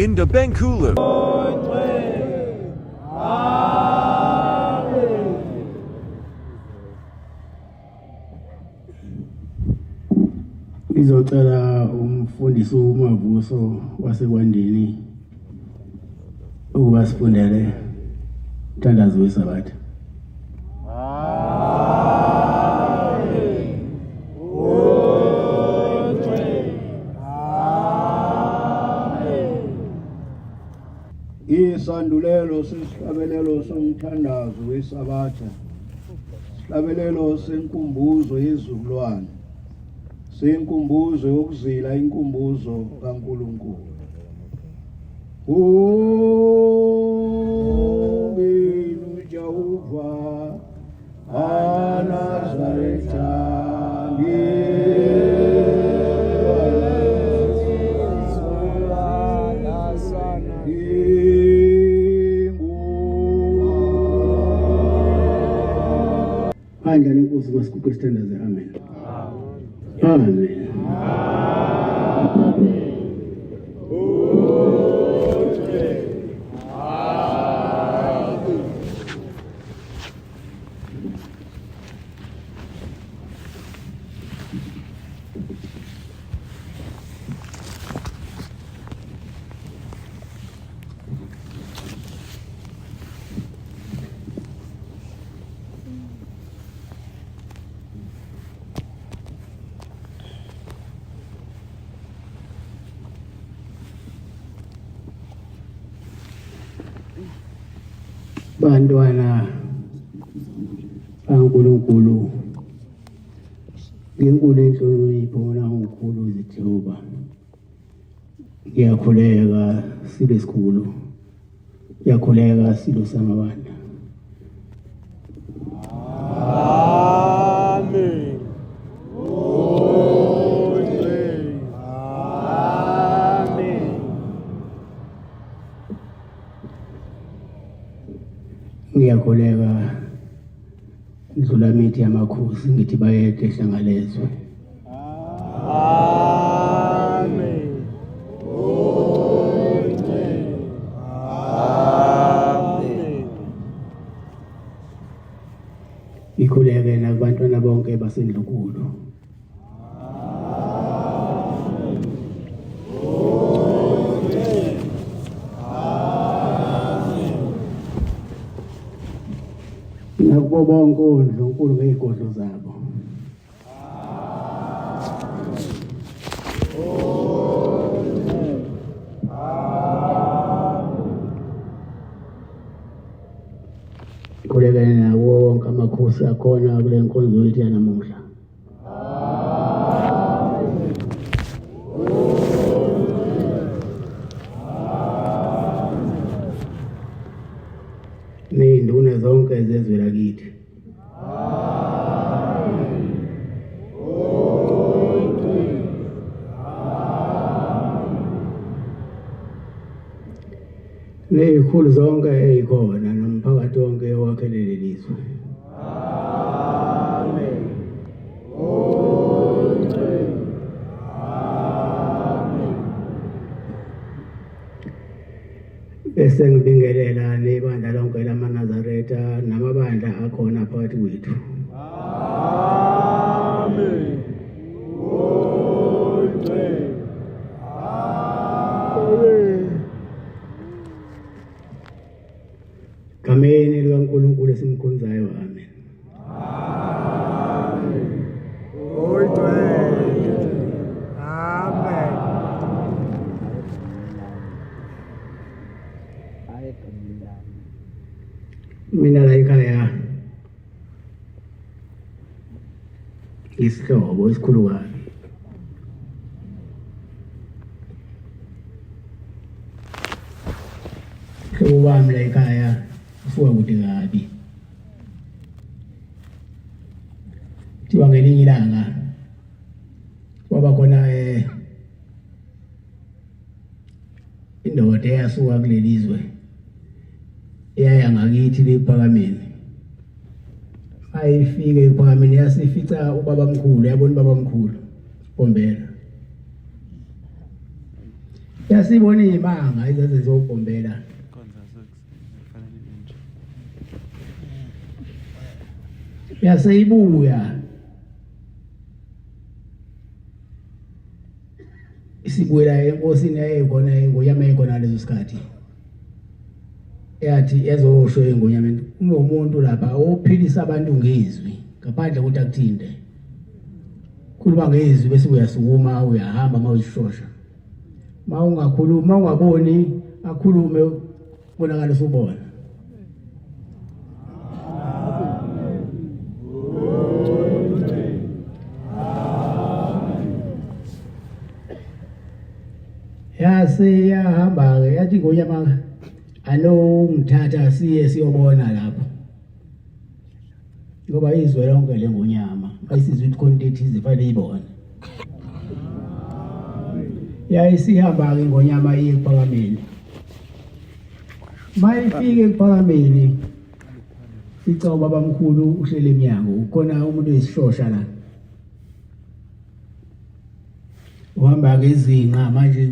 Ndabankulu. Ngizocela umfundisi uMavuso waseKwandini ukuba sifundele umthandazo weSabatha. Isandulelo sesihlabelelo somthandazo weSabatha, sihlabelelo senkumbuzo yezizukulwane, senkumbuzo yokuzila inkumbuzo kaNkulunkulu. Ubinu Jehova aNazaretha. Bandla lenkosi masiguqe sithandaze. Amen. Amen. Bantwana kaNkulunkulu ngenkulu inhlonipho nangokukhulu izithoba ngiyakhuleka sibe sikhulu ngiyakhuleka silo samabandla. Amen. Amen. Ngiyakhuleka Ndlulamithi yamakhosi ngithi bayede hlangalezwe. Amen. Amen. Ngikhuleke nakubantwana bonke basendlunkulu. Nakubo bonke ondlunkulu ngey'godlo zabo. Ngikhulekele nawo wonke amakhosi akhona kule nkonzo yethu yanamuhla. Ney'nduna zonke zezwe lakithi. Ney'khulu zonke ey'khona nomphakathi wonke owakhele leli zwe. Bese ngibingelela nebandla lonke lamaNazaretha namabandla akhona phakathi kwethu. Amen. Amen. Gameni likaNkulunkulu esimkhonzayo. Amen. Amen. Mina la ekhaya isihlobo esikhulu kabi. Hlobo wami la ekhaya usuka kude kabi. Kuthiwa ngelinye ilanga kwaba khona indoda eyasuka kuleli zwe eyaya ngakithi lePhakameni. Ayifike ePhakameni yasifica ubabamkhulu, yabona ubabamkhulu Bombela. Yasibona iy'manga ezazizobhombela. Yaseyibuya isibuyela enkosini yayikhona ingonyama yayikhona leso sikhathi yathi ezosho ingonyama kunomuntu lapha ophilisa abantu ngezwi ngaphandle kokuthi akuthinte khuluma ngezwi bese uyasukuma uyahamba uma uyishosha uma ungakhulumi uma ungaboni akhulume kubonakala usubona yase yahamba-ke yathi ingonyama alo ngithatha siye siyobona lapho ngoba izwe lonke lengonyama ayisizwe ukuthi khona into ethize fanele ibone yayisihamba-ke ingonyama iye ekuphakameni mayifike ekuphakameni ica ubabamkhulu uhlele emnyango ukhona umuntu oyisihlosha la uhamba ngezinqa manje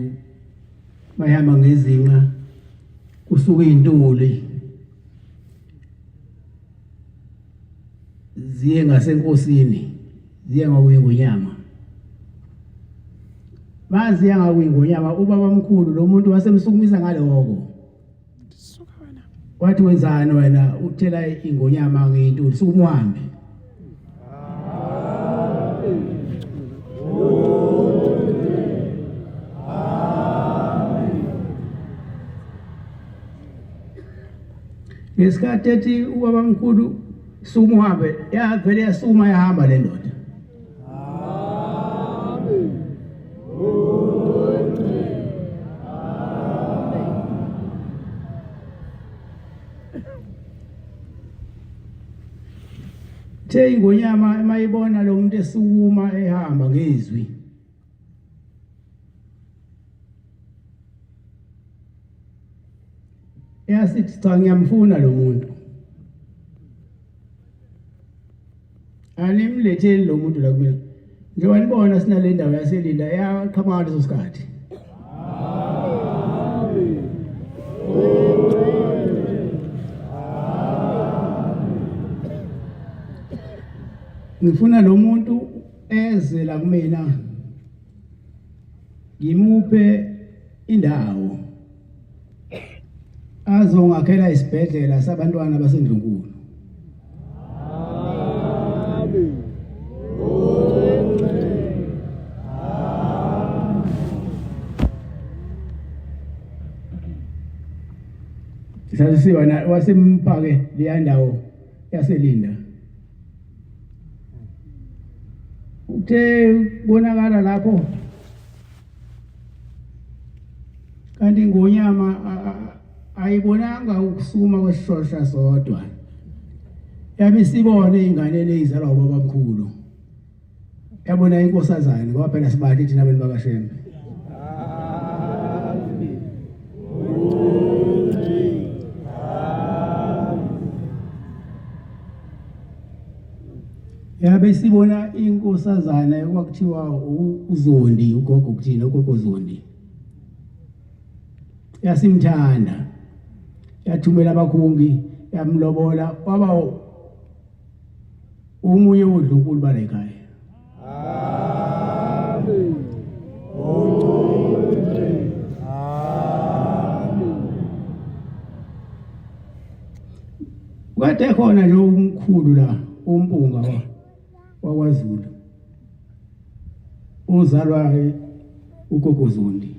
bayahamba ngezinqa kusuka iy'ntuli ziye ngasenkosini ziye ngakuyingonyama maziya ngakuyingonyama ubaba mkhulu lo muntu wasemsukumisa ngaloko wathi wenzani wena uthela ingonyama ngentuli sukuma uhambe ngesikhathi ethi ubabamkhulu sukuma uhambe yavele yasukuma yahamba le ndoda The ingonyama mayibona lo muntu esukuma ehamba ngezwi Yasithi cha ngiyamfuna lo muntu. Animletheni lo muntu la kumina. Njengoba nibona sinale ndawo yaselinda yaqhamuka ngaleso sikhathi. Ngifuna lo muntu eze la kumina ngimuphe indawo azongakhela isibhedlela sabantwana basendlunkulu. Sasisiwa na wasemphake leya ndawo yaselinda. Uthe kubonakala lapho kanti ingonyama ayibonanga ukusukuma kwesihlosha sodwa yabe isibone ingane leyizalwa ubabamkhulu yabona inkosazane ngoba phela sibahle thina abantu bakashembe Yabe sibona inkosazana okwakuthiwa uZondi ugogo kuthina ugogo Zondi. Yasimthanda. Yathumela abakhungi yamlobola waba omunye wodlunkulu bala ekhaya. Amen. Kade khona nje umkhulu la umpunga wa wakwaZulu. Uzalwa ugogo Zondi.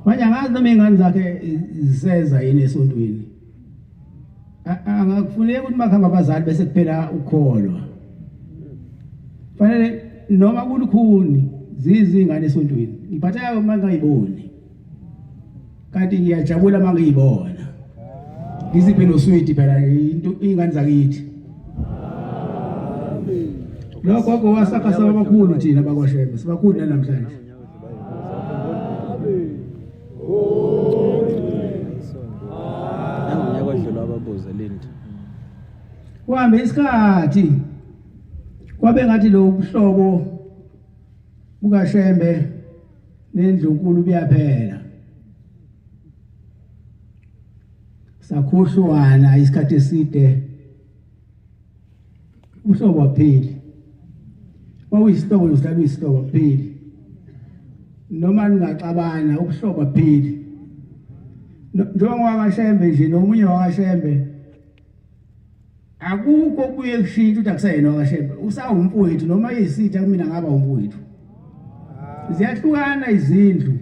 Manje angazi noma ingane zakhe ziseza yini esontweni. Angakufuneki ukuthi makuhamba abazali bese kuphela ukukholwa. Fanele noma kulukhuni zizi ingane esontweni. Ngiphatheka uma ngayiboni. Kanti ngiyajabula uma ngiyibona. Ngiziphe noswidi phela into ingane zakithi. Lo gogo wasakha sabakhulu thina bakwaShembe, sibakhulu namhlanje. Nangunyaka odlula ababuze Linda. Kuhambe isikhathi kwabe ngathi lo buhlobo bukaShembe Nendlunkulu buyaphela. Sakhuhlwana isikhathi eside. Uhlobo aphili. Wawuyisihlobo uhlala uyisihlobo aphili. Noma ningaxabana ubuhlobo aphili. Njengoba wakaShembe nje nomunye wakaShembe akukho kuye kushintsha ukuthi akuseyena wakaShembe, usawumfowethu noma yisitha kumina ngaba umfowethu. Ziyahlukana izindlu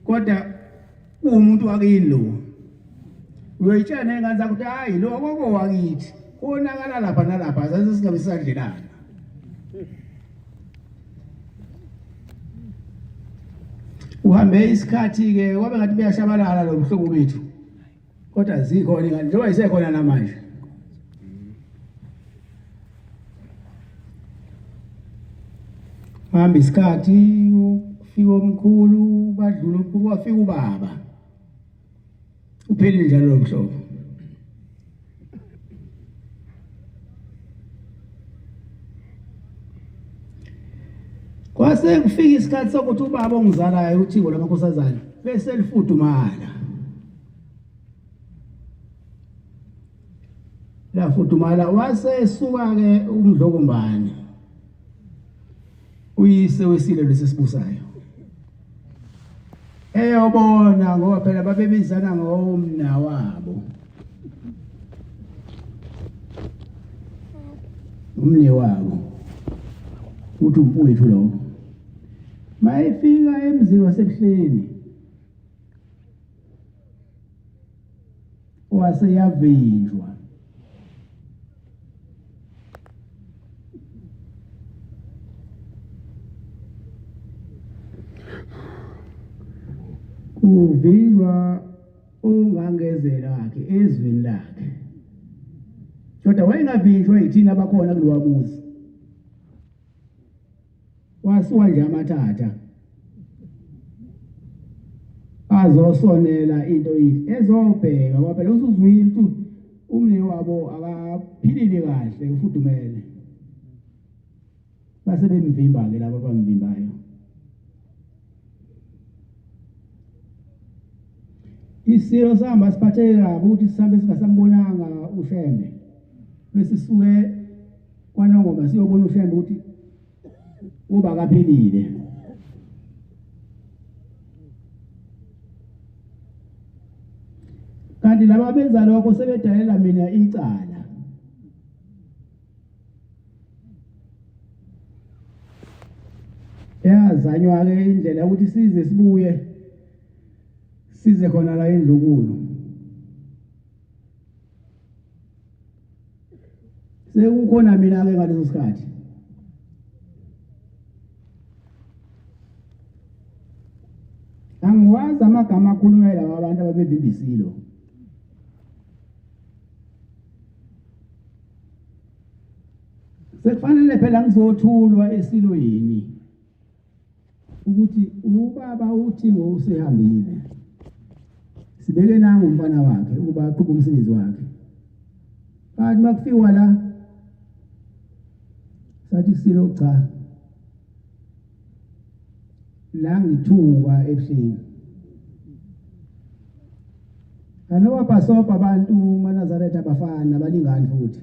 kodwa umuntu wakini lo. Uyoyitshela ney'ngane zakho ukuthi hhayi lo akoko wakithi, konakala lapha nalapha sase singabe sisadlelana. Uhambe isikhathi-ke kwabe ngathi buyashabalala lo buhlobo bethu, kodwa zikhona ingane njengoba isekhona namanje. Hamba isikhathi ufika omkhulu, badlula omkhulu, wafika ubaba. Uphelile njalo lo mhlobo. Kwase kufika isikhathi sokuthi ubaba ongizalayo uThingo lamakhosazana bese lifudumala. Lafudumala wase esuka ke uMdlokombane uyise wesilo lesi sibusayo eyobona, ngoba phela babebizana ngomna wabo, umne wabo uthi umfowethu lowo. Mayefika emzini wasebuhleni waseyavinjwa. Kuvinjwa ungangeze lakhe ezweni lakhe, kodwa wayengavinjwa yithina abakhona kulowa muzi. Wasuka nje amathatha azosonela into yini ezobheka, ngoba phela usuzwile ukuthi umne wabo akaphilile kahle, ufudumele. Base bemvimba-ke laba abamvimbayo. Isilo sihamba siphatheke kabi ukuthi sihambe singasambonanga uShembe, bese sisuke kwaNongoma siyobona uShembe ukuthi uba kaphilile. Kanti laba benza lokho sebedalela mina icala. Yazanywa-ke indlela ukuthi size sibuye size khona la endlunkulu. Sekukhona mina-ke ngaleso sikhathi. Angiwazi amagama akhulunywa laba abantu ababevimba isilo. Sekufanele phela ngizothulwa esilweni ukuthi ubaba uthi ngosehambile, sibeke nangu umfana wakhe ukuba aqhube umsebenzi wakhe. Kanti makufikwa la sathi silo cha, la ngithuka ebuhleni. Anobabhasobha abantu maNazaretha abafana abalingani futhi.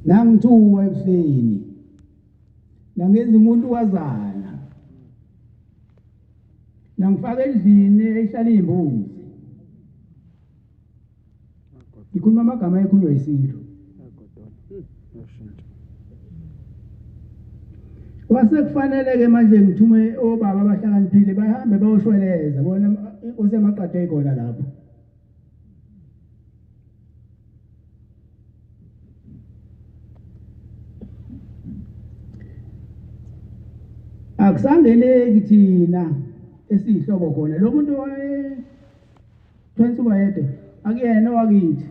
Nangithuka ebuhleni, nangenza umuntu wazana, nangifaka endlini ehlala iy'mbuzi. Ngikhuluma amagama ekhulunywa yisilo. Kwase kufanele-ke manje ngithume obaba abahlakaniphile bahambe bayoshweleza bona inkosi yamaqada ikhona lapho. Akusangeneki thina esiyihlobo khona. Lo muntu waye Phensuka yedwa akuyena owakithi.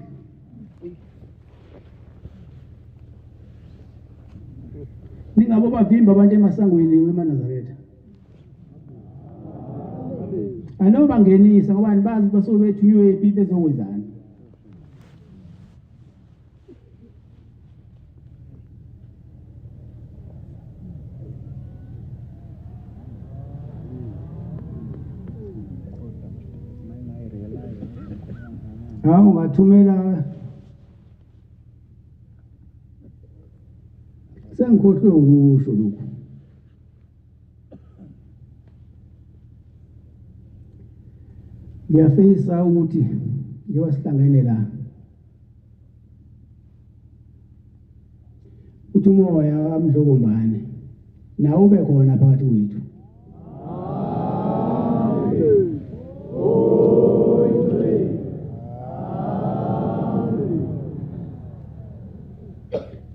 Ningabo bavimba abantu emasangweni wemaNazaretha. Anobangenisa ngoba nibazi basuke bethunywe phi bezokwenzani. Hawu ngathumela sengikhohlwe ukusho lokhu. Ngiyafisa ukuthi njengoba sihlangene la uthi umoya kaMdlokombane nawe ube khona phakathi kwethu.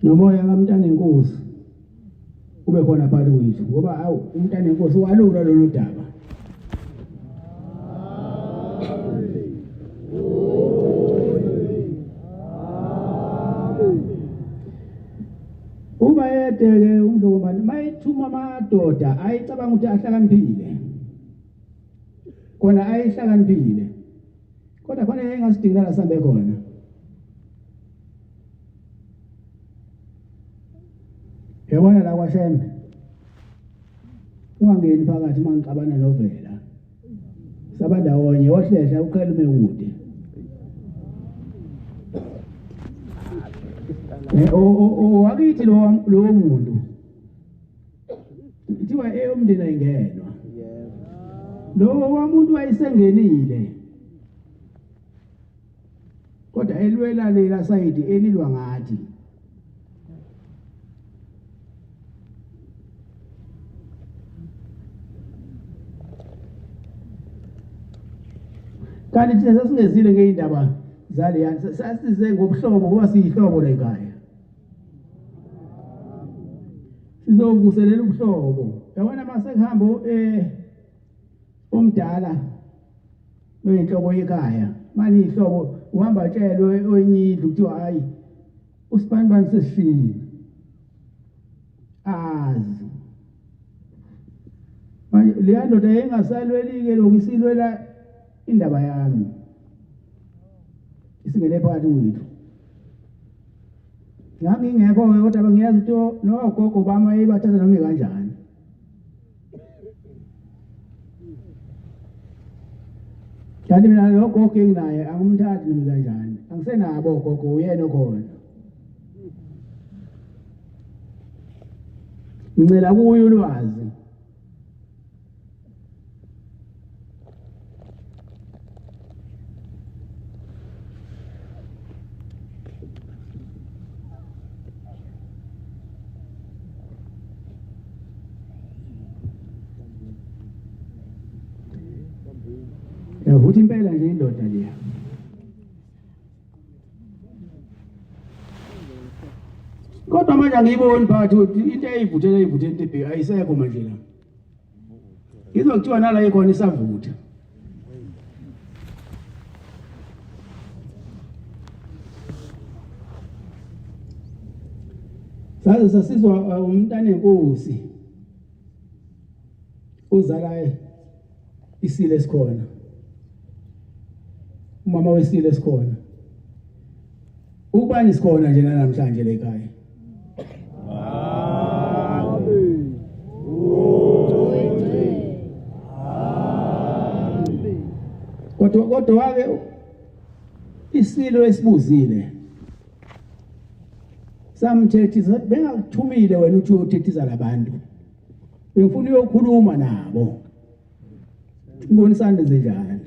Nomoya kaMntanenkosi ube khona phakathi kwethu ngoba hawu uMntanenkosi walula lolu daba. Uma yedeke umdlokombane mayithuma amadoda ayicabanga ukuthi ahlakaniphile khona ayihlakaniphile kodwa khona engasidingi la sambe khona yabona la kwaShembe ungangeni phakathi uma ngixabana novela sabandawonye wohlehla uqhela ume kude wakithi lowo muntu kuthiwa eyomndeni ayingenwa lowo wamuntu wayesengenile kodwa elwela lela sayidi elilwa ngathi kanti thina sasingezile ngey'ndaba zaleyani sasize ngobuhlobo ngoba siyihlobo la ekhaya sizovuselela ubuhlobo yabona uma sekuhamba um omdala oyinhloko yekhaya manje ihlobo uhamba tshelwe oyenye indlu kuthiwa hayi usibanibani sesishilo azi manje leya ndoda yayingasalweli-ke lokhu isilwela indaba yami isingene phakathi kwethu ngangingekho-ke kodwa bengiyazi ukuthi nogogo bami ayebathatha noma kanjani Kanti mina lo gogo enginaye angimthathi noma kanjani. Angisenabo gogo uyena okhona. Ngicela kuye ulwazi. Yavuthi impela nje indoda leya. Kodwa manje angiyiboni phakathi ukuthi into eyayivuthela ivuthela into ebheka ayisekho manje la. Ngizwa kuthiwa nala ikhona isavutha. Saze sasizwa umntanenkosi uzala isile esikhona umama wesile esikhona ukubani sikhona nje namhlanje le ekhaya kodwa kodwa ke isilo esibuzile samthethisa bengakuthumile wena uthi uyothethisa labantu bengifuna uyokhuluma nabo Ngibonisana zenjani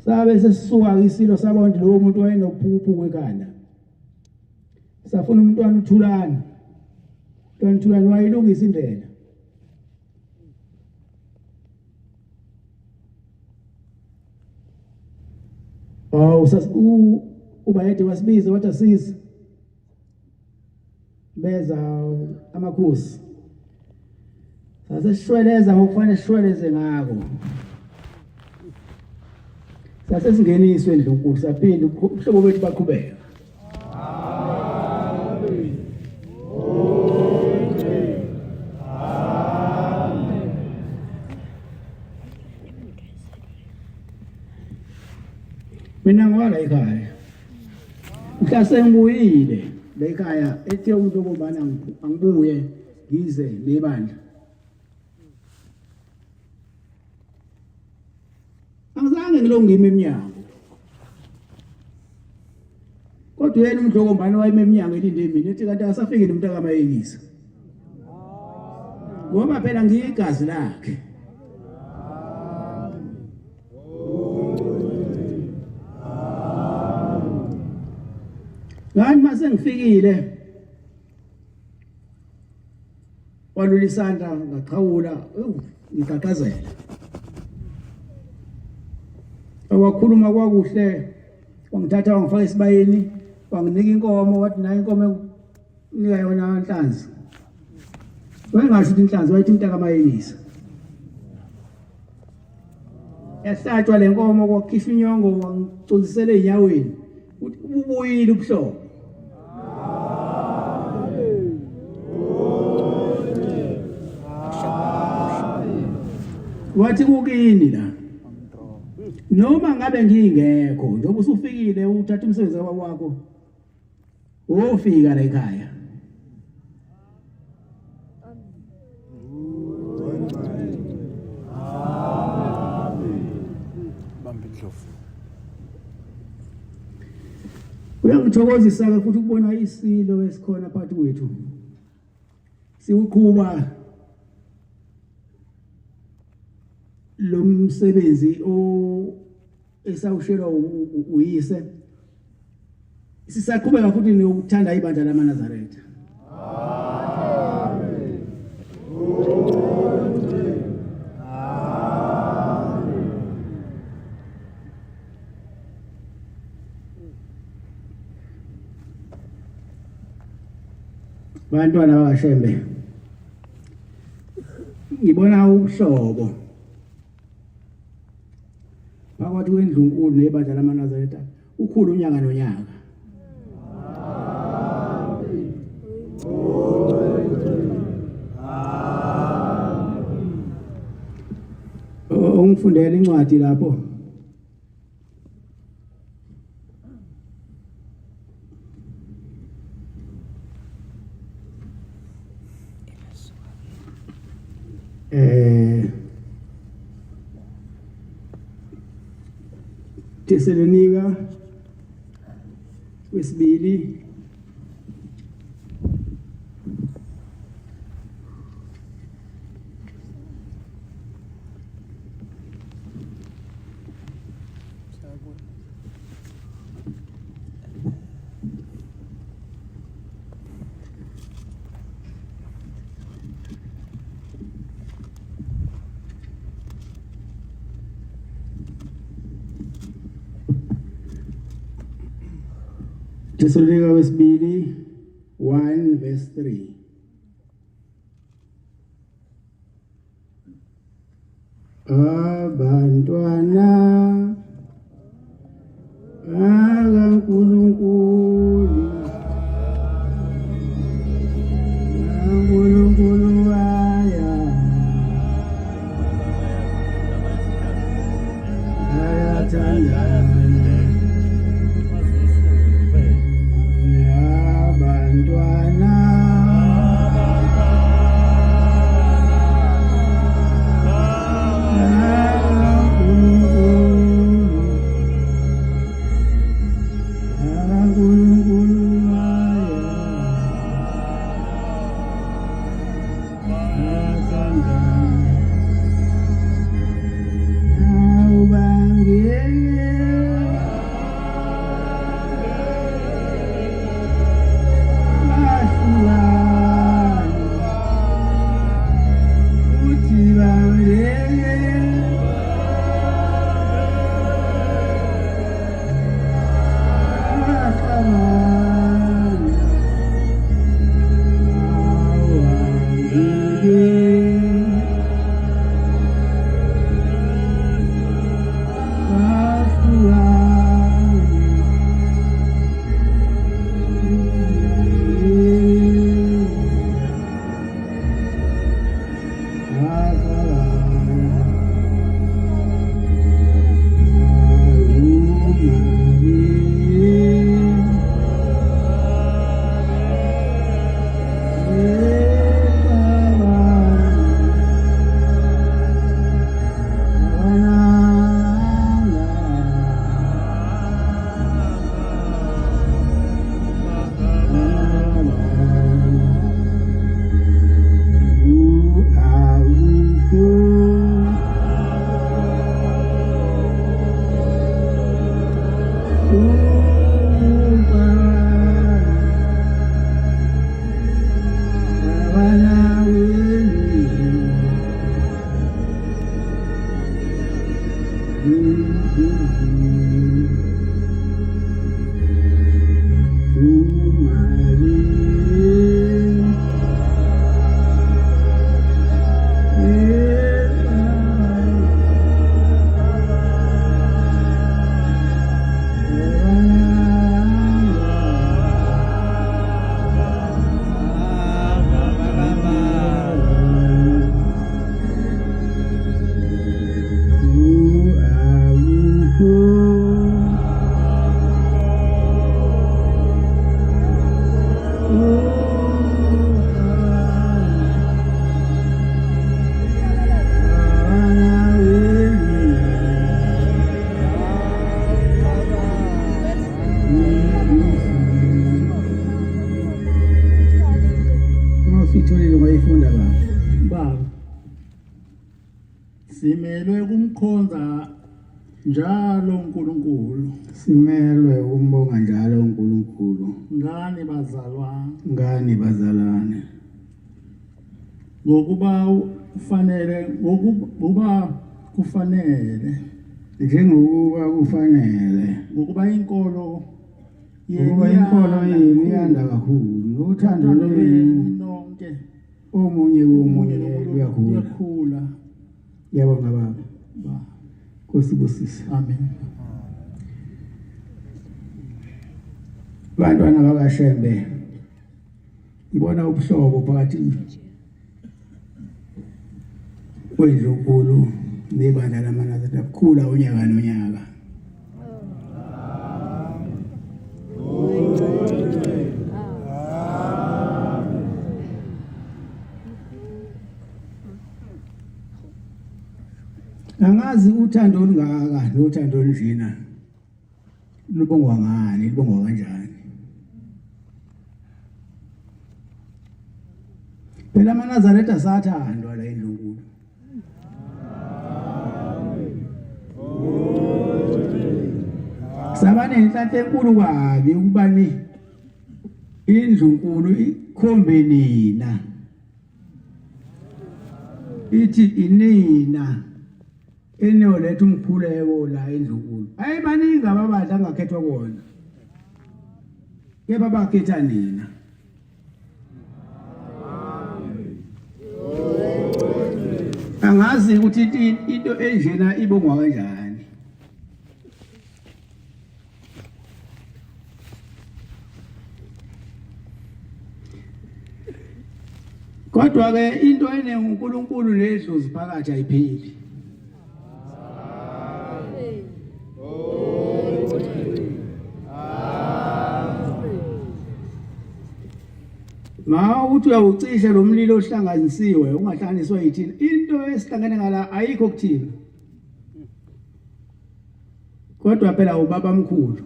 sabe sesisuka isilo sabona ukuthi lowo muntu wayenophuphu kwekhanda safuna umntwana uThulani umntwana uThulani wayilungisa indlela Awu ubayede wasibiza wathi asize beza amakhosi sasesishweleza ngokufanele sishweleze ngako sasesingeniswe endlunkulu saphinda ubuhlobo bethu baqhubeka mina ngiwala ekhaya mhla sengibuyile la ekhaya ethe umuntu okobana angibuye ngize nebandla angizange ngilonge ngime emnyango. Kodwa yena uMdlokombane wayeme eminyango elinde mina, ethi kanti akasafikile umuntu akamayekisa. Ngoba phela ngiyigazi lakhe. Ngani mase ngifikile walula isandla ngaqhawula ngiqhaqhazela. Wakhuluma kwakuhle wangithatha wangifaka esibayeni wanginika inkomo wathi nayo inkomo nika yona nhlanzi. Wayengasho ukuthi inhlanzi wayethi umntakamayekisa. Yahlatshwa le nkomo kwakhishwa inyongo wangiconsisela ezinyaweni uthi ubuyile ubuhlobo. Wathi kukini la noma ngabe ngingekho njengoba usufikile uthatha umsebenzi kababa wakho wofika la ekhaya. Kuyangithokozisa-ke futhi ukubona isilo esikhona phakathi kwethu siwuqhuba lo msebenzi esawushelwa uyise. Sisaqhubeka futhi nokuthanda ibandla lamaNazaretha. Bantwana bakaShembe, ngibona ubuhlobo phakathi kwendlunkulu nebandla lamaNazaretha ukhulu unyaka nonyaka. Ungifundela incwadi lapho. Thesalonika wesibili Thesalonika wesibili 1 verse 3. Abantwana bakaNkulunkulu, kaNkulunkulu baya bayathandana abantwana. Simelwe kumkhonza njalo uNkulunkulu. Simelwe ukumbonga njalo uNkulunkulu. Ngani bazalwane. Ngani bazalwane. Ngokuba kufanele ngokuba kufanele njengokuba kufanele ngokuba inkolo ngokuba inkolo yenu iyanda kakhulu nothando lwenu nonke omunye komunye luyakhula. Luyakhula. Ngiyabonga baba. Ba. Nkosi busise. Amen. Bantwana bakaShembe, ngibona ubuhlobo phakathi kwendlunkulu nebandla lamaNazaretha bukhula unyaka nonyaka. Angazi uthando olungaka nothando olunjena lubongwa ngani, lubongwa kanjani. Phela amaNazaretha sathandwa la endlunkulu. Saba nenhlanhla enkulu kabi ukuba ni indlunkulu ikhombe nina. Ithi inina eniyoletha umkhuleko la endlunkulu. Hayi baningi ababadla angakhethwa kona. Kepha bakhetha nina. Angazi ukuthi into enjena ibongwa kanjani. Kodwa ke into enenguNkulunkulu nedlozi phakathi ayipheli. Ma uthi uyawucisha lo mlilo ohlanganisiwe ungahlanganiswa yithina into esihlangene ngala ayikho kuthina kodwa phela ubaba mkhulu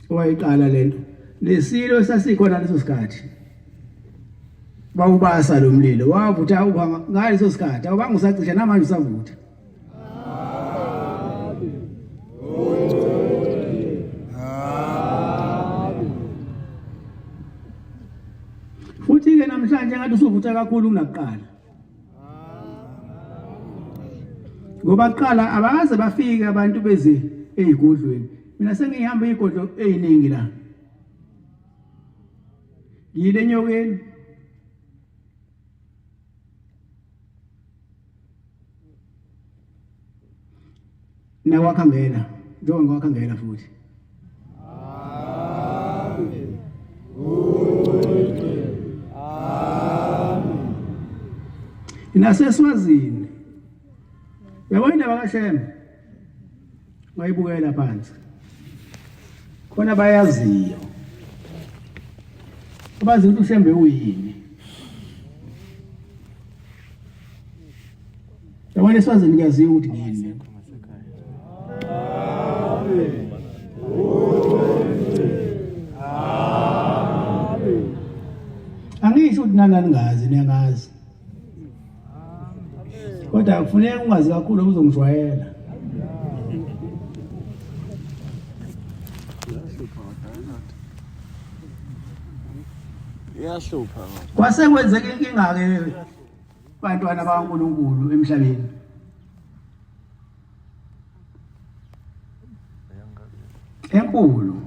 owayiqala lento lesilo esasikhona leso sikhathi bawubasa lo mlilo wavutha ngaleso sikhathi awubange usacisha namanje usavutha futhi-ke namhlanje ngathi usuvutha kakhulu kunakuqala ngoba kuqala abakaze bafike abantu beze ezigodlweni mina sengihamba izigodlo eziningi la ngiyile enyokeni nawakhangela njengoba ngiwakhangela futhi naseswazini uyabona indaba kaShembe wayibukela phansi khona bayaziyo abazi ukuthi uShembe uyini yabona eswazini kuyaziwa ukuthi ngiyini angisho ukuthi nani ningazi niyangazi kodwa kufuneka ungazi kakhulu uzongijwayela Iyahlupha kwase kwenzeka inkinga-ke bantwana bakaNkulunkulu emhlabeni enkulu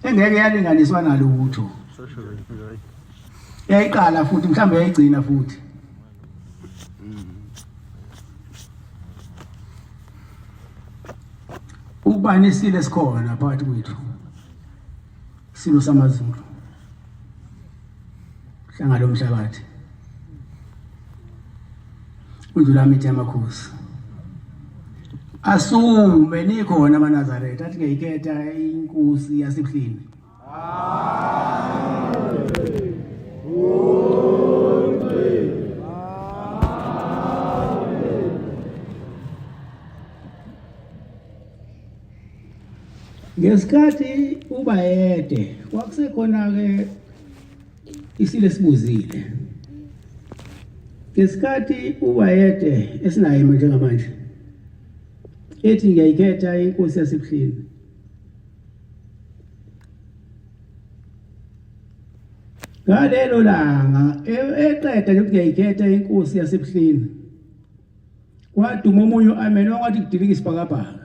engeke yalinganiswa nalutho yayiqala futhi mhlawumbe yayigcina futhi ukubani isilo esikhona phakathi kwethu isilo samaZulu hlanga lomhlabathi undlulamithi yamakhosi asume nikhona amaNazaretha athi ngiyikhetha inkosi yasebuhleni Ngesikhathi uBayede kwakusekhona-ke isilo esibuzile. Ngesikhathi uBayede esinaye njengamanje ethi ngiyayikhetha inkosi yasebuhleni ngalelo langa eqeda nje ukuthi ngiyayikhetha inkosi yasebuhleni kwaduma omunye u-amen wangathi kudilika isibhakabhaka.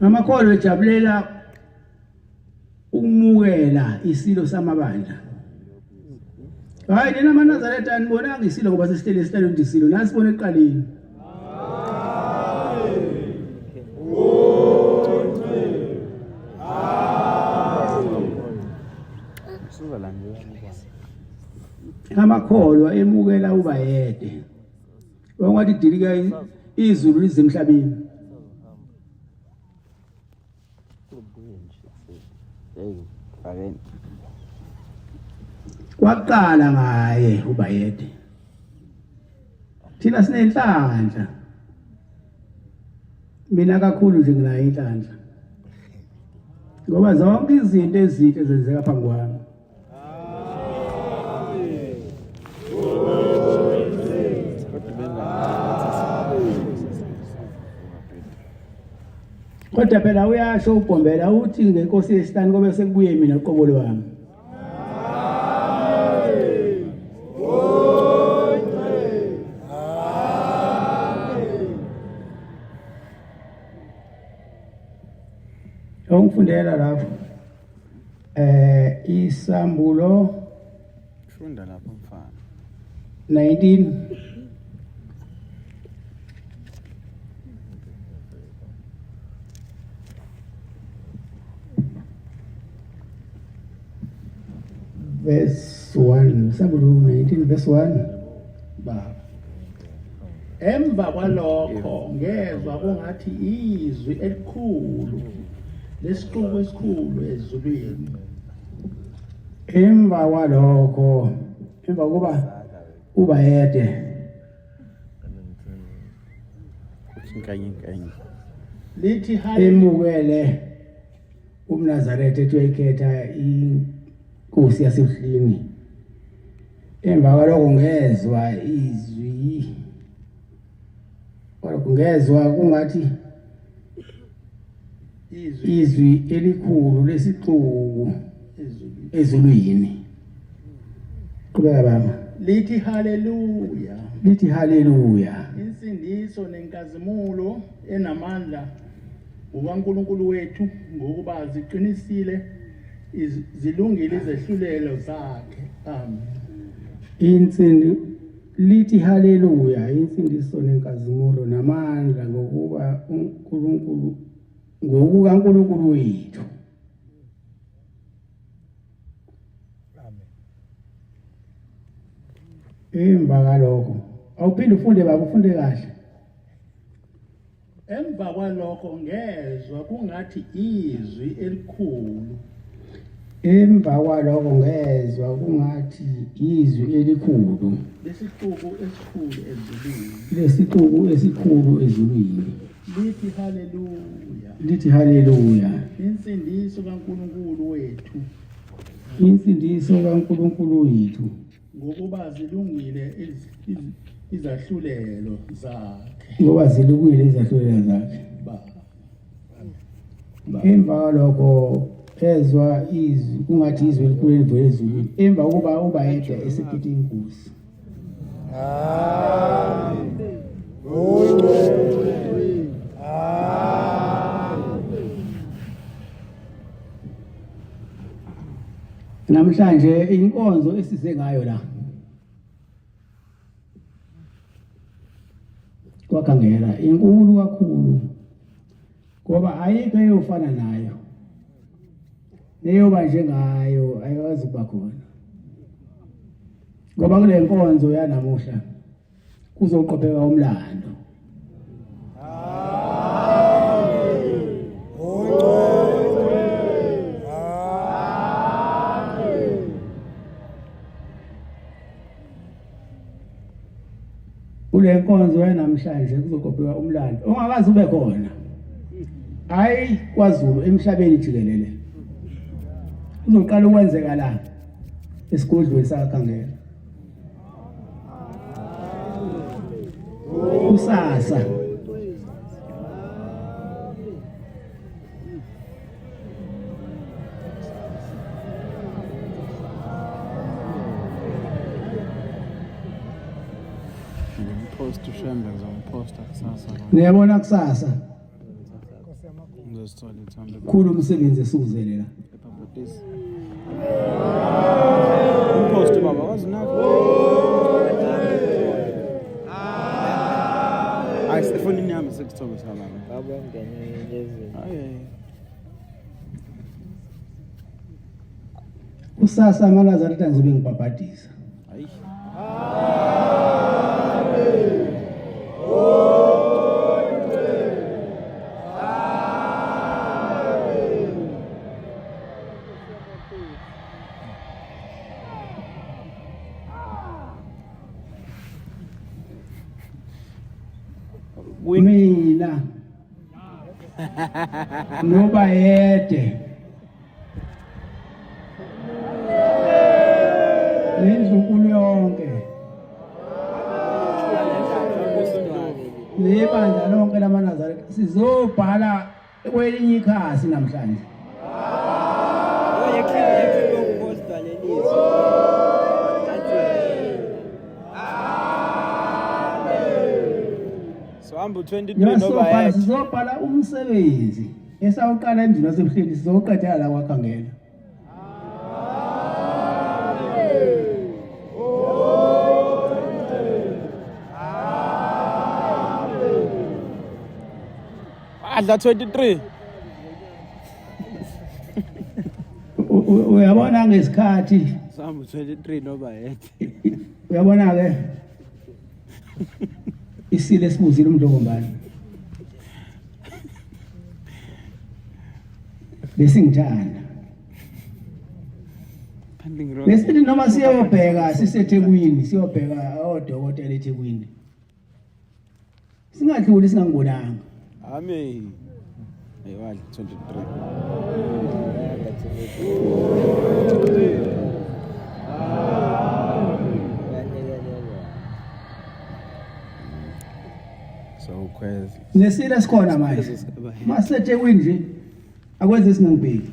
Amakholwa ejabulela ukumukela isilo samabandla. Hayi nina amaNazaretha anibonanga isilo ngoba sesihleli esihlalweni isilo nasibona ekuqaleni. Amakholwa emukela ubayede. Wangathi dilika izulu lize emhlabeni. Kwaqala ngaye uBayede. Thina sinenhlanhla. Mina kakhulu nje nginayo inhlanhla. Ngoba zonke izinto ezinhle zenzeka phambi kwami. Kodwa phela uyasho uBhombela uthi ngenkosi yesihlanu kobe sekubuye mina uqobo lwami. Ongifundela lapho. Isambulo Funda lapho mfana. 19 verse 1 Sambulo 19 verse 1 Baba. Emva kwalokho ngezwa kungathi izwi elikhulu lesixuku esikhulu ezulwini. Emva kwalokho emva kuba uBayede Nkanye nkanye. Lithi haleluya. Emukele umNazaretha ethi uyayikhetha inkosi yasebuhlini. Emva kwalokho ngezwa izwi kwalokho ngezwa kungathi izwi elikhulu lesixuku ezulwini. Qhubeka baba. Lithi haleluya. Lithi haleluya. Insindiso nenkazimulo enamandla kukaNkulunkulu wethu ngokuba ziqinisile zilungile izehlulelo zakhe. Amen. Insindi lithi haleluya insindiso nenkazimulo namandla ngokuba uNkulunkulu ngokukaNkulunkulu wethu. Amen. Emva kalokho awuphinde ufunde baba ufunde kahle. Emva kwalokho ngezwa kungathi izwi elikhulu. Emva kwalokho ngezwa kungathi izwi elikhulu. Lesixuku esikhulu ezulwini. Lesixuku esikhulu ezulwini. Lithi haleluya. Lithi haleluya. Insindiso kaNkulunkulu wethu. Insindiso kaNkulunkulu wethu. Ngokuba zilungile izahlulelo zakhe. Ngoba zilungile izahlulelo zakhe. Emva kwalokho ezwa izwi kungathi izwi elikhulu elivela ezulwini emva kokuba uBayede esephethe inkosi. Amen. Amen. Namhlanje inkonzo esize ngayo la kwaKhangela inkulu kakhulu ngoba ayikho eyofana nayo neyoba njengayo ayikazi kuba khona ngoba kule nkonzo yanamuhla kuzoqopheka umlando. Kule nkonzo yanamhlanje kuzoqopheka umlando ongakaze ube khona. Hayi kwaZulu emhlabeni jikelele. Kuzoqala ukwenzeka la esigodlweni sakaKhangela. Kusasa Ngimpost uShembe ngizomposta kusasa. Niyabona kusasa. Ngizosithola ithombe. Khulu umsebenzi esiwuzele la. Ebhabhatisi. Umpost baba wazi nakho. Hayi sifonini yami sekuthombe sababa. Baba ngenye Hayi. Kusasa amaNazaretha ngizobe ngibhabhadisa. Hayi. Mina nobayede nendlunkulu yonke nebandla lonke lamaNazaretha sizobhala kwelinye ikhasi namhlanje. Sohamba u-23 noba Sizobhala umsebenzi esawuqala emzini wasebuhleni sizowuqedela la kwaKhangela. Adla 23. Uyabona ngesikhathi Sihamba 23 noba yedwa. Uyabona ke isile esibuzile umdlokombane. Besingithanda. Besithi noma siyobheka siseThekwini siyobheka odokotela eThekwini. Singadluli singangibonanga. Amen. Hey wadla 23. So ukhweza. Nesile sikhona manje. Masethekwini nje akwenze singangibheki.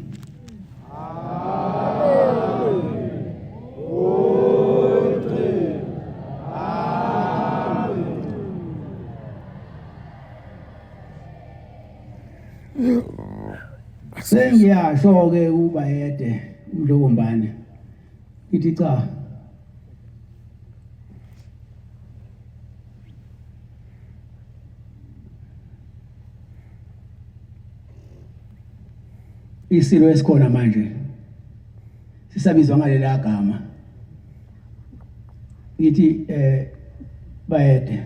Sengiyasho-ke uBayede uMdlokombane ngithi cha isilo esikhona manje sisabizwa ngalela gama ngithi eh bayede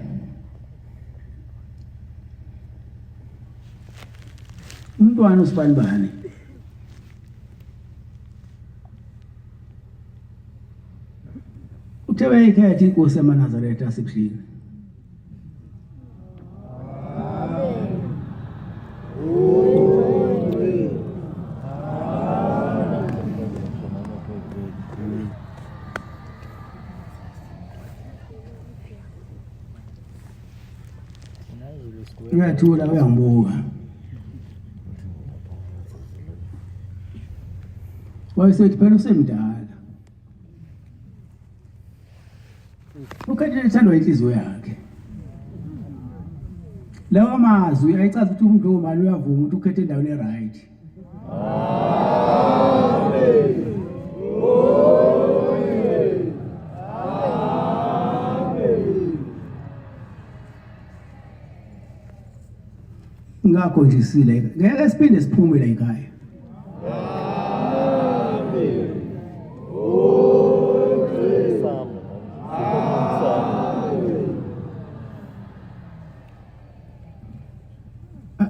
umntwana usibanibani uthe beyikhetha inkosi yamaNazaretha asebuhleni Uyathula uyangibuka. Wayesethi phela usemdala. Ukhethile ethandwa inhliziyo yakhe. Lawa mazwi ayichaza ukuthi umuntu omali uyavuma ukuthi ukhethe endaweni e-right. Ngakho nje sile ngeke siphinde siphume la ekhaya.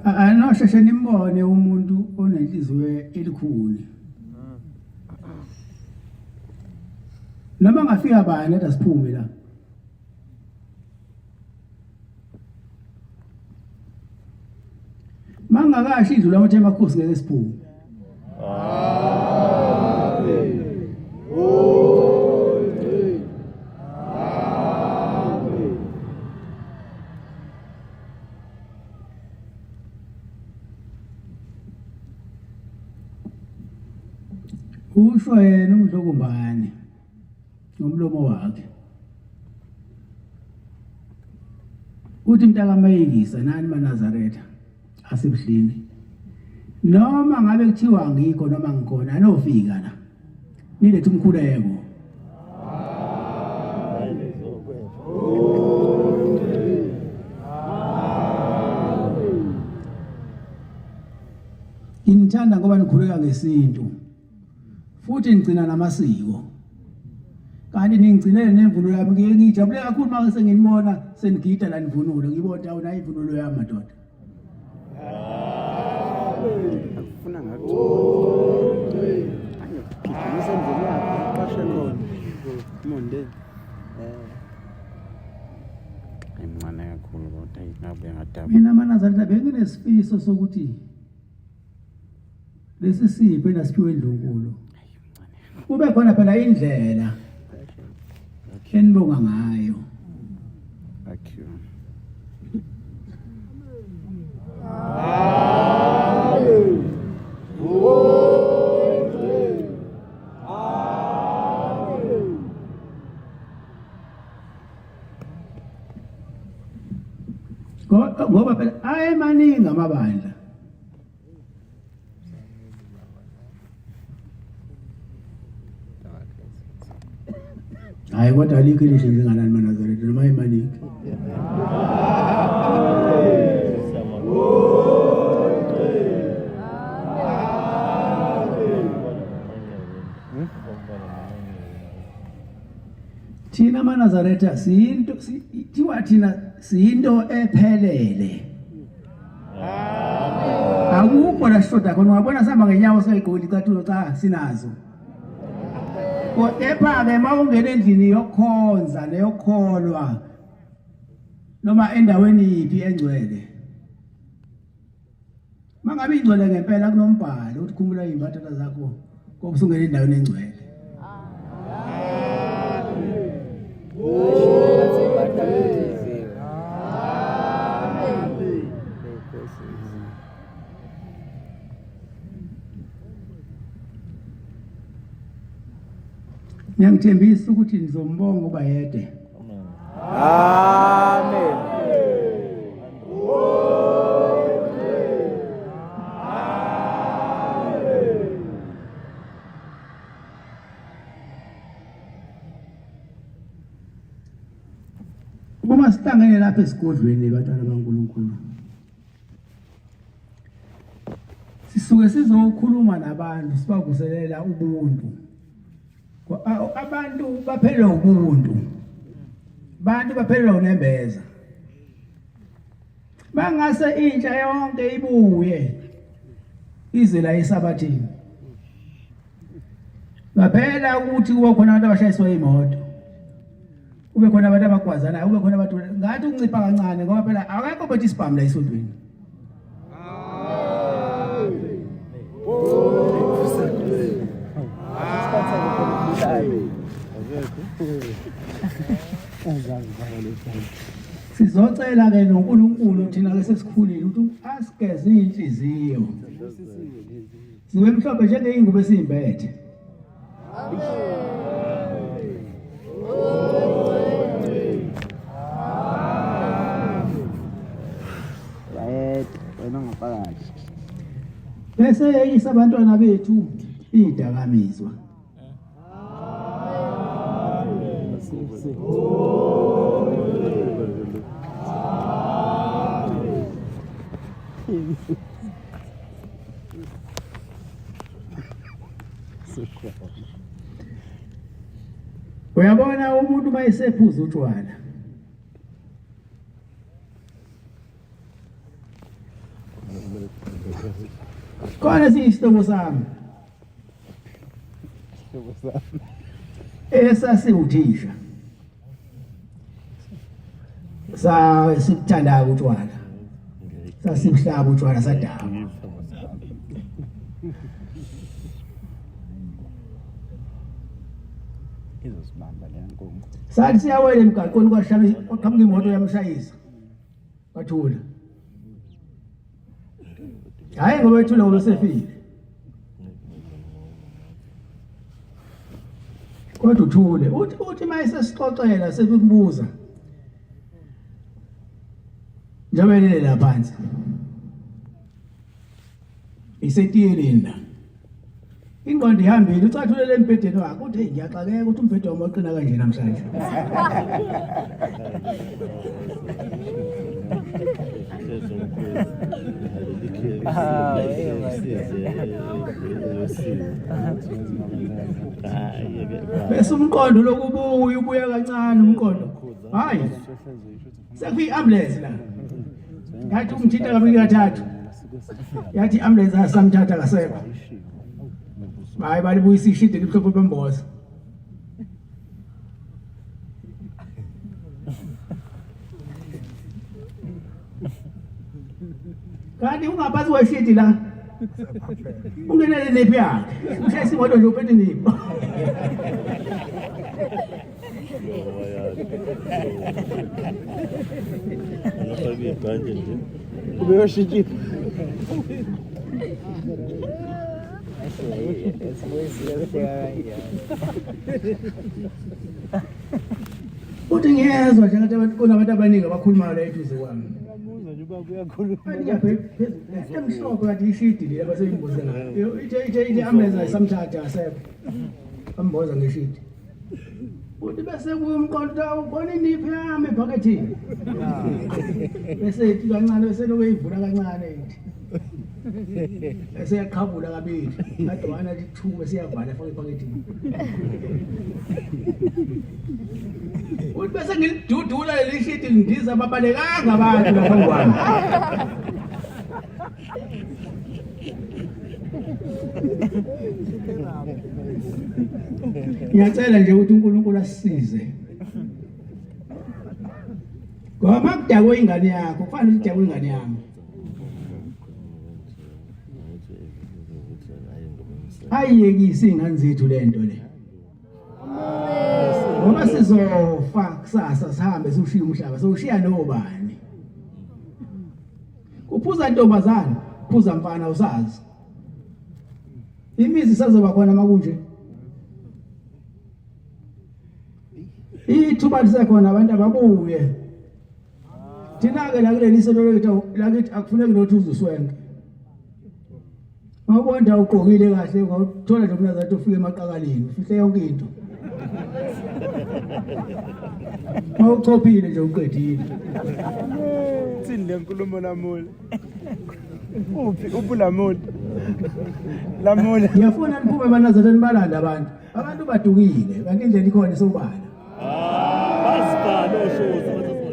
Anosheshe nimbone umuntu onenhliziyo elikhuni. Noma ngafika bani athi asiphume la. Mangakashi indlu lamathe amakhosi ngeke siphume. Usho yena uMdlokombane ngomlomo wakhe. Uthi mntakaMayekisa nani maNazaretha asebuhleni. Noma ngabe kuthiwa ngikho noma ngikhona anofika la. Nilethe umkhuleko. Nginithanda ngoba nikhuleka ngesintu futhi nigcina namasiko. Kanti ningigcinele nemvunulo yami ngiye ngijabule kakhulu uma senginibona senigida la nivunulo ngibona ukuthi awunayo imvunulo yami madoda. Akufuna ngakuthola. Angikuphithimisa endlini yakho uqashe khona. Monde. Imncane kakhulu kodwa ingabuye ngadabuka. Mina maNazaretha benginesifiso sokuthi lesi sipho enasiphiwe endlunkulu kube khona phela indlela enibonga ngayo. Thank you. Ngoba phela ayemaningi amabandla. Hayi kodwa alikho elihle njengalani maNazaretha noma emaningi. Thina maNazaretha siyinto thiwa thina siyinto ephelele. Akukho la sishoda khona wabona sihamba ngenyawo singayigqokile icathulo cha sinazo. Kepha-ke uma ungena endlini yokukhonza neyokukholwa noma endaweni yiphi engcwele mangabe ingcwele ngempela kunombhalo uthi khumula iy'mbathala zakho ngoba usungena endaweni engcwele. Ngiyangithembisa ukuthi nizombonga uBayede. Amen. Uma sihlangene lapha esigodlweni bantwana baNkulunkulu sisuke sizokhuluma nabantu sibavuselela ubuntu. Abantu baphelelwa ubuntu, abantu baphelelwa unembeza. Bangase intsha yonke ibuye ize la esabathini. Ngaphela ukuthi kuba khona abantu abashayiswa imoto, kube khona abantu abagwazanayo, kube khona abantu ngathi ukuncipha kancane ngoba phela akekho ophethe isibhamu la esontweni. Sizocela ke noNkulunkulu thina ke sesikhulile ukuthi asigeze inhliziyo. Sibe mhlophe njengeyingubo esiyimbethe. Wena ngaphakathi. Bese yeyisa abantwana bethu idakamizwa. Uyabona umuntu uma esephuza utshwala khona siyisihlobo sami esasiwuthisha sa sikuthanda utshwala. Sasibuhlaba utshwala sadakwa. Izosibamba le nkungu. Sathi siyawela emgaqweni kwashaya kwaqhamuka imoto yamshayisa. Wathula. Hayi ngoba ethula ngoba sefile. Kodwa uthule uthi uthi mayesesixoxela sekukubuza. Njengoba elele la phansi. Isetiyeleni la. Ingqondo ihambile ucathulele embhedeni wakhe uthi hey ngiyaxakeka ukuthi umbhede wami waqina kanje namhlanje. Bese umqondo lokubuya ubuya kancane umqondo. Hayi. Sekuyi ambulance la. Yathi umthinta kabili kathathu. Yathi ambulance asamthatha kasekho. Hayi balibuyisa ishidi limhlophe bemboza. Kanti ungaphansi kweshidi la. Ungenele nephi yakhe. Ushayisa imoto nje uphethe nipho. Angafaka ibhande nje. Ubeyoshintsha Uthi ngiyezwa nje ngathi abantu kunabantu abaningi abakhulumayo la eduze kwami. Uyabuza nje ubaba uyakhuluma. Kanti ngiyabheka phezulu emhlophe kanti ishidi leli abaseyimbuze ngayo. Ithe ithe ithe ambulance ayisamthatha asekho. Amboza ngeshidi. Uthi bese kuye umqondo awubona iniphi yami ebhakethini. Bese ithi kancane bese lokho eyivula kancane ithi. Bese yaqhabula kabili. Kade wana athi thu bese yavala afake ebhakethini. Uthi bese ngilidudula leli shidi lindiza babalekanga abantu lapha kwami. Ngiyacela nje ukuthi uNkulunkulu asisize. Ngoba makudakwe ingane yakho kufanele udakwe ingane yami. Ayiyekisi ingane zethu lento le. Ngoba sizofa kusasa sihambe siwushiye umhlaba sowushiya nobani. Kuphuza ntombazana, phuza mfana usazi. Imizi isazoba khona makunje. Ithuba lisekhona abantu ababuye. Thina-ke la kuleli selo lethu lakithi akufuneki nothi uzuswenke. Mawubona ugqokile kahle ungawuthola nje umnazathi ufike emaqakaleni ufihle yonke into. Mawuchophile nje uqedile. Thini le nkulumo lamula? Uphi uphi lamula? Lamula. Ngiyafuna niphume banazathi nibalande abantu. Abantu badukile kanti indlela ikhona isobala. Bazibhale oshozi bathi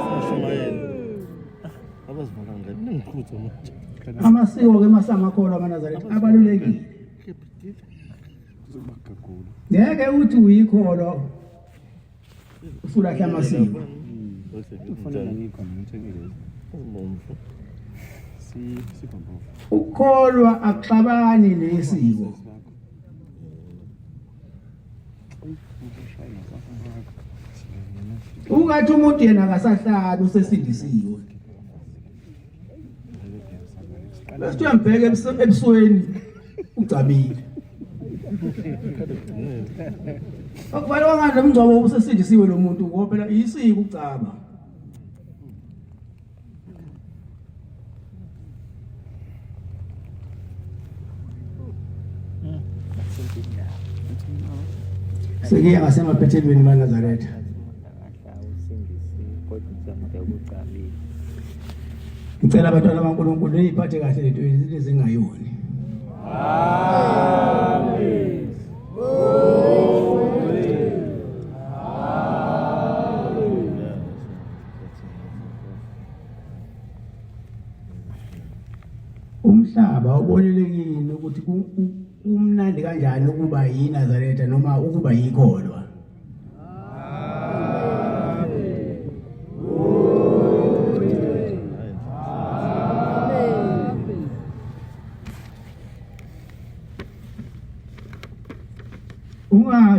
singashumayeli. Abazibhala ngani ningiqhuthe manje. Amasiko ke masangakhona amaNazaretha abalulekile. Ngeke uthi uyikholwa usulahla amasiko. Kufanele ngikhona ngithenge lezi. Ubomvu. Si sibomvu. Ukukholwa akuxabani nesiko. Ungathi umuntu yena akasahlali usesindisiwe. Bese uyambheka ebusweni ugcamile. Akufanele wangathi umngcwabo usesindisiwe lo muntu ngoba phela isiko ukugcaba. Sekuya ngasemaphethelweni maNazaretha. Ngicela abantwana baNkulunkulu niyiphathe kahle lento izinto ezingayoni. Amen. Umhlaba ubonelekile ukuthi kumnandi kanjani ukuba yiNazaretha noma ukuba yikholwa.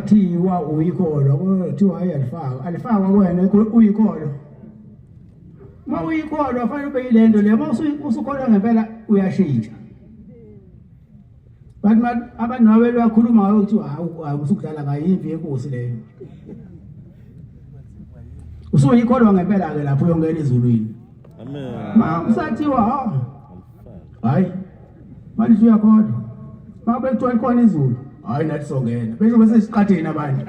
Kusathiwa uyikholwa kuthiwa hayi alifakwa, alifakwa kuwena uyikholwa. Uma uyikholwa fanele ube yilento le, uma usukholwa ngempela uyashintsha. Bathi abantu nawe bakhuluma ngayo kuthiwa hawu hawu usukudlala ngayo impi yenkosi leyo. Usuyikholwa ngempela ke lapho uyongena ezulwini. Amen. Ma usathiwa ha. Hayi. Manje uyakholwa. Uma bekuthiwa likhona izulu, hayi nathi songena. Besho bese siqatheni abantu.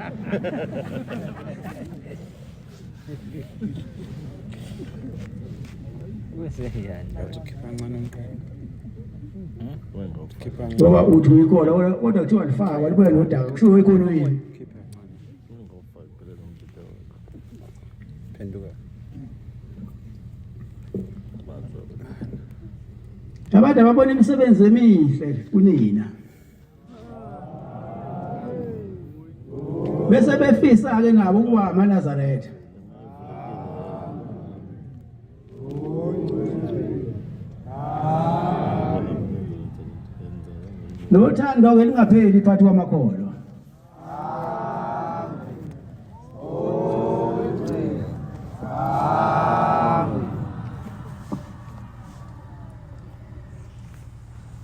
Ngoba uthi uyikholwa kodwa kuthiwa lifakwa libuya nodaka kusho uyikholwa yini? Phenduka. Abantu ababona imisebenzi emihle kunina. Bese befisa ke nabo ukuba amaNazaretha. Nothando ke lingapheli phakathi kwamakholwa.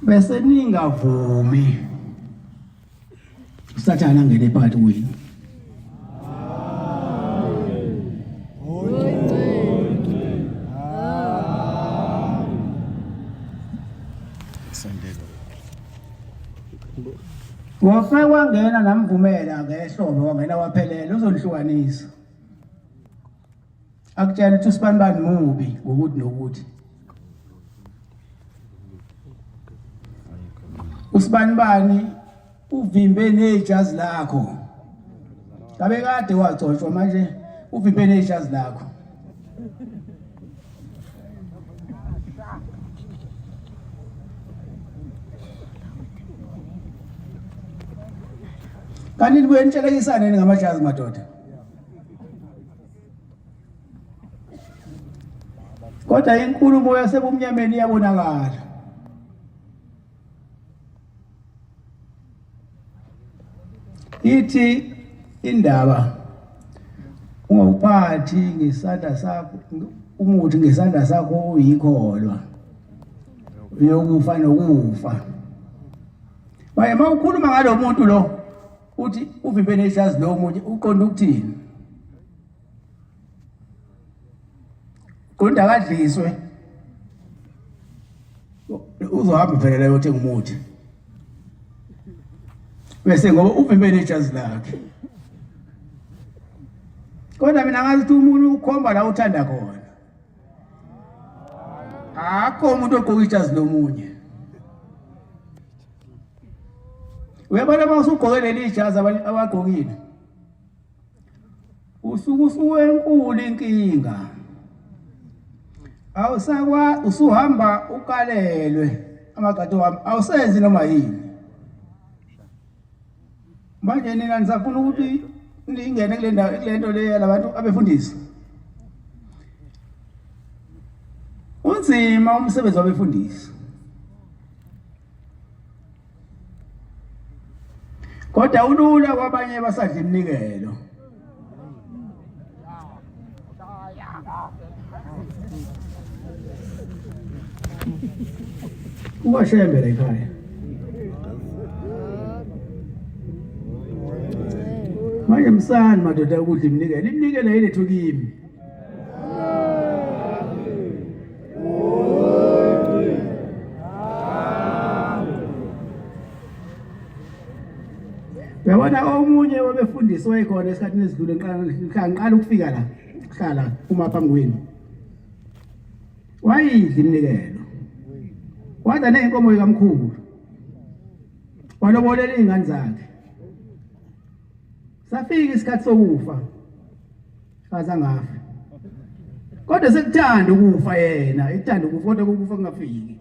Bese ningavumi uSathane angene phakathi kwenu. Wafike wangena namvumela ngehlobo wangena waphelela uzonihlukanisa. Akutshela ukuthi usibanibani mubi ngokuthi nokuthi. Usibanibani uvimbe nejazi lakho. Ngabe kade wagcotshwa manje uvimbe nejazi lakho. Kanti nibuye nitshelekisane ngamajazi madoda. Kodwa inkulumo yasebumnyameni iyabonakala. Ithi indaba ungawuphathi ngesandla sakho umuthi ngesandla sakho uyikholwa uyokufa nokufa. Maye uma ukhuluma ngalo muntu lo uthi uvimbe nejazi lo munye uqonda ukuthini? Qonda akadliswe. Uzohamba phela leyo othenga umuthi. Bese ngoba uvimbe nejazi lakhe. Kodwa mina ngazi ukuthi umuntu ukhomba la uthanda khona. Akho umuntu ogqoka ijazi lomunye. Uyabona uma usugqoke leli jazi abagqokile. Usuke usuwenkulu inkinga. Awusakwa usuhamba ukalelwe amagade wami awusenzi noma yini. Manje nina nisafuna ukuthi ningene kule ndawo kule nto le yalabantu abefundisi. Unzima umsebenzi wabefundisi. Kodwa ulula kwabanye basadla iminikelo. Uwashembe la ekhaya. Manje msani madoda ukudla iminikelo. Iminikelo ayilethu kimi. Uyabona omunye wabefundisi wayekhona esikhathini esidlule ngiqala ukufika la kuhlala uma phambi kwenu. Wayidla iminikelo. Wadla nezinkomo zikamkhulu. Walobolela izingane zakhe. Safika isikhathi sokufa. Azange afe. Kodwa sekuthanda ukufa yena, ekuthanda ukufa kodwa ukufa kungafiki.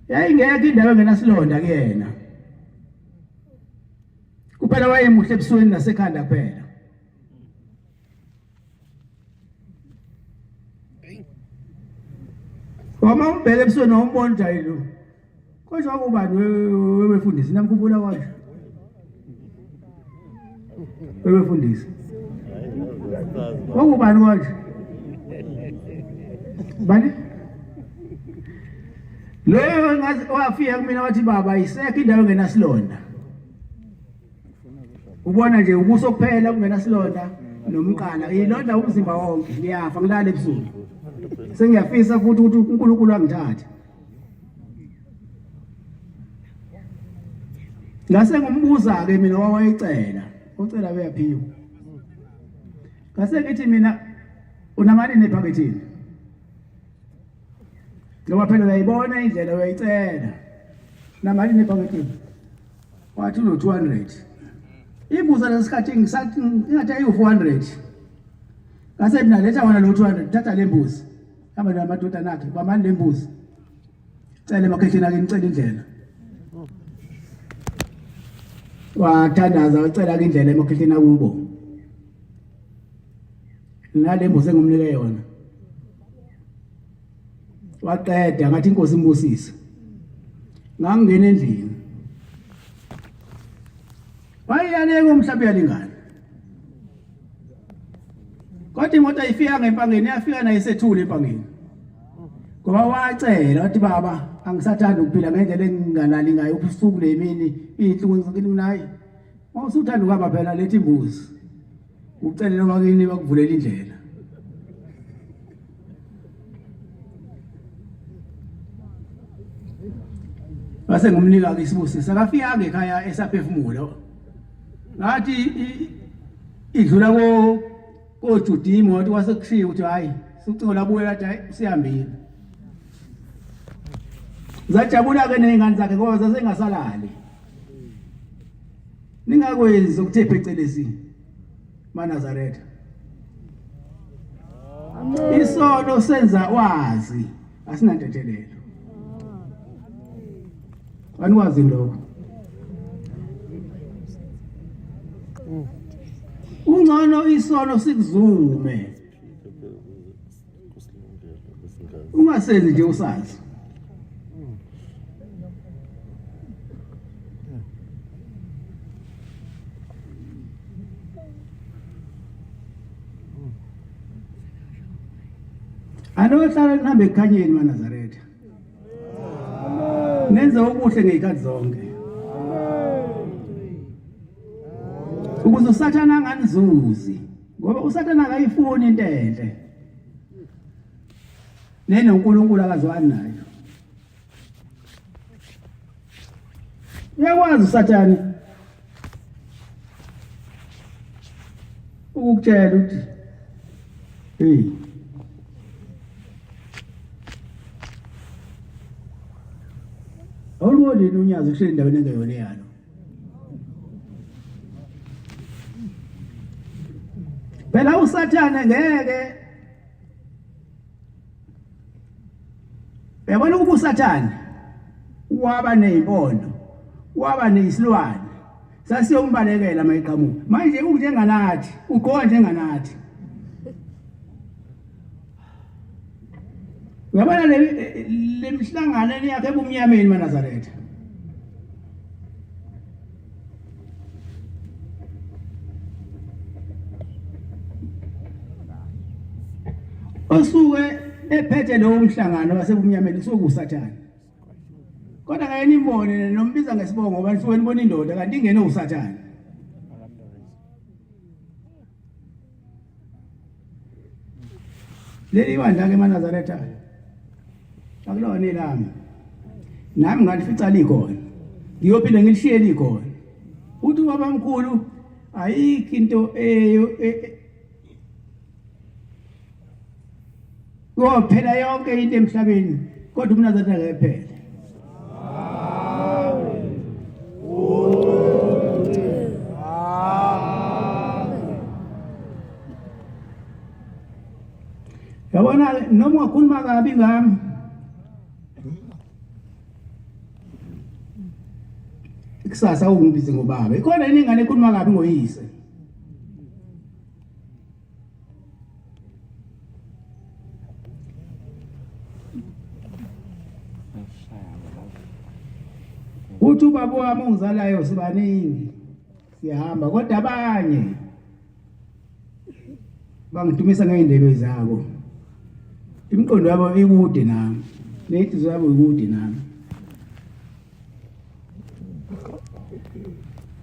Yayingekho indawo engenasilonda kuyena. Kuphela wayemuhle ebusweni nasekhanda kuphela. Wama umbheke ebusweni wawumbona ukuthi hayi lo. Kodwa ubani webefundisi namkhumbula kanje. Webefundisi. Kwakubani konje? Bani? Leyo ngazi wafika kumina wathi baba isekho indawo engenasilonda. Ubona nje ubuso kuphela kungenasilonda nomqala ilonda umzimba wonke ngiyafa ngilala ebusuku. Sengiyafisa futhi ukuthi uNkulunkulu angithathe. Ngase ngumbuza ke mina wawayicela, ucela uyaphiwa. Ngase ngithi mina unamalini ephakethini? Ngoba phela uyayibona indlela uyayicela. Namalini ephakethini? Wathi uno 200. Imbuza lesikhathi ngisathi ingathi ayi 400. Ngase mina letha wona lo 200 thatha le mbuzi. Hamba namadodana akhe bamani le mbuzi. Cela emakhehleni ake ngicela indlela. Wathandaza wacela ke indlela emakhehleni akubo. Nale mbuzi engumnike yona. Waqeda ngathi inkosi imbusise. Ngangena endlini. Wayeyaleka umhlaba uyalingana. Kodwa imoto ayifika ngempangeni yafika naye sethule empangeni. Ngoba wacela wathi baba angisathandi ukuphila ngendlela engingalali ngayo ubusuku nemini inhlungu ngithi mina hayi uma usuthanda ukuhamba phela lethi imbuzi ucele noma kini bakuvulela indlela. Base ngumnika ke isibusiso akafika ekhaya esaphefumula ngathi idlula ko koJuda imoto kwase kushiya ukuthi hayi sucingo labuye lathi hayi usihambile zajabula ke nezingane zakhe ngoba zasengasalali ningakwenzi okuthe phecelezi maNazaretha isono senza wazi asinantethelelo anikwazi lokho ungcono isono sikuzume ungasenzi nje usazi Anohlala nihambe ekukhanyeni maNazaretha. Nenze okuhle ngezikhathi zonke. Ukuze uSathane anganizuzi ngoba uSathane akayifuni into enhle. NenoNkulunkulu akazwani nayo. Uyakwazi uSathane ukukutshela ukuthi hey awuluboni yini unyazi kuhleli endaweni engeyona eyalo phela usathane ngeke Uyabona ukuba uSathane waba nezimpondo waba nesilwane sasiyombalekela mayiqhamuka manje unjenganathi ugqoka njenganathi uyabona le lemihlangano yakhe ebumnyameni maNazaretha osuke ephethe lowo mhlangano wasebumnyameni kusuke kusathane kodwa ngeke nimbone nombiza ngesibongo ngoba nisuke nibona indoda kanti ingene usathane leli bandla ke emaNazaretha akulona elami nami ngalifica likhona ngiyophinde ngilishiye likhona uthi ubaba mkhulu ayikho into eyo e, e, kophela yonke into emhlabeni kodwa umnazaretha ngeke phele Yabona noma ungakhuluma kabi ngami kusasa ungibize ngobaba ikhona yini ingane ekhuluma kabi ngoyise uthi ubaba wami ongizalayo sibaningi siyahamba kodwa abanye Bangidumisa ngey'ndebe zabo. Imiqondo yabo ikude nami. Nenhliziyo yabo ikude nami.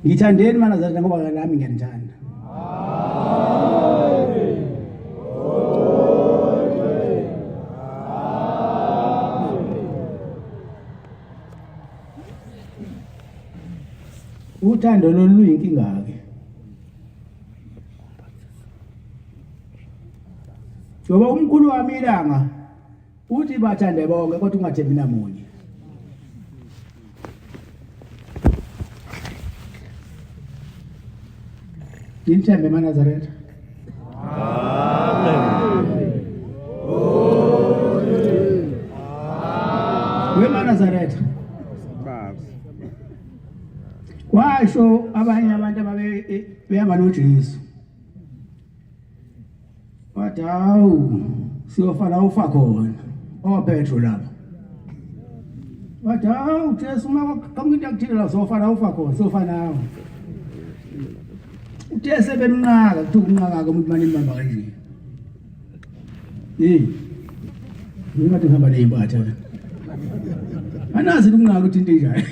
Ngithandeni manazaretha ngoba nami ngiyanithanda. Uthando lolu luyinkinga-ke. Ngoba umkhulu wami ilanga uthi bathande bonke kodwa ungathembi namunye. Ngithembe emaNazaretha. Amen. WemaNazaretha. Baba. Kwasho abanye abantu ababe behamba noJesu. Wathi hawu siyofa la ufa khona. OPetro laba. Wathi hawu Jesu uma qhamuka into akuthile la sofa la ufa khona sofa nawe. Uthe sebemnqaka kuthiwa ukunqaka-ke umuntu mane imbamba kanje. Hey. Ngingathi ngihamba nezimpatha la. Anazi ukunqaka ukuthi into enjani.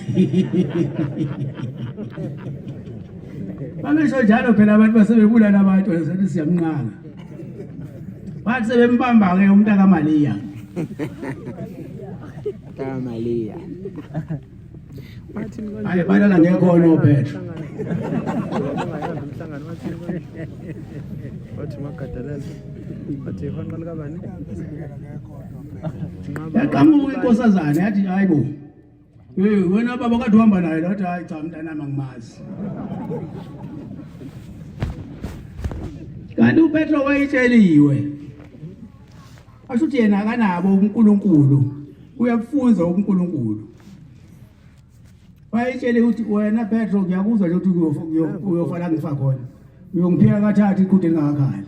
Babesho njalo phela abantu basebebulala abantu sethi siyamnqaka. Bathi sebembamba ke umuntu kaMaliya. KaMaliya. Hayi balala ngekhono oPetro. Umhlangano wathini konje? Wathi magadalela. Wathi ihonqa likabani? Yaqhamuka inkosazana yathi hayi bo. Hey wena baba kade uhamba naye wathi hayi cha mntanami angimazi. Kanti uPetro wayetsheliwe. Asho ukuthi yena akanabo uNkulunkulu. Uyakufunza uNkulunkulu. Wayetshele ukuthi wena Petro ngiyakuzwa nje ukuthi uyofa la ngifa khona. Uyongiphika kathathu iqhude lingakakhali.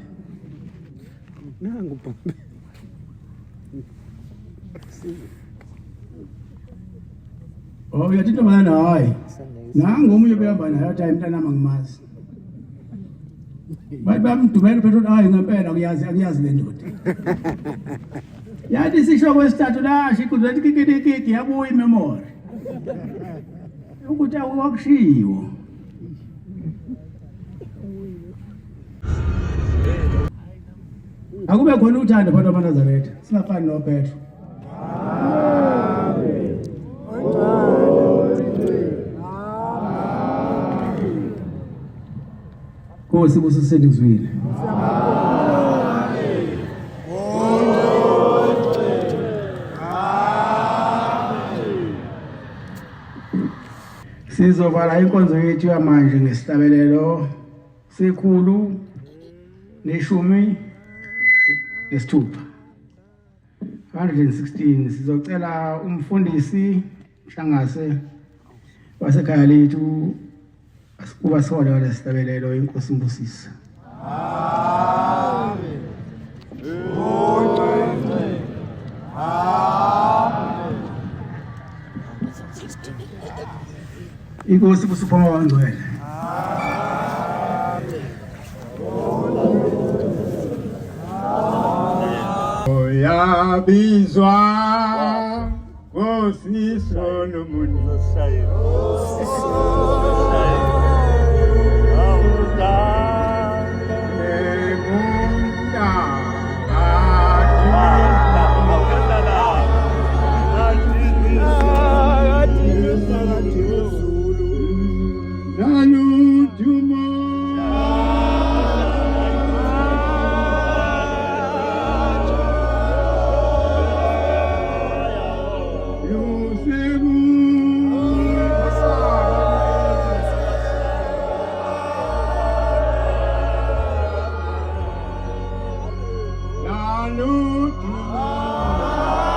Nangu bhombe. Oh uyathi intombazane hayi. Nangu omunye ubehamba naye wathi hayi mntanami angimazi. Bathi bamdumela uPetro hayi ngempela akuyazi akuyazi le ndoda. Yathi sisho kwesithathu lasho iqhude lathi kikidikidi yabuya imemory. Ukuthi akwakushiwo. Akube khona uthando phakathi kwamaNazaretha singafani noPetro. Nkosi busiseni kuzwile. Sizovala inkonzo yethu yamanje ngesihlabelelo sekhulu neshumi nesithupha 116 sizocela umfundisi Shangase wasekhaya lethu kuba sihole walesihlabelelo inkosi imbusise. Amen. Amen. Inkosi kusuphuma wangcwele. Uyabizwa Nkosi Solomon.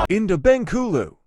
Into Bengkulu.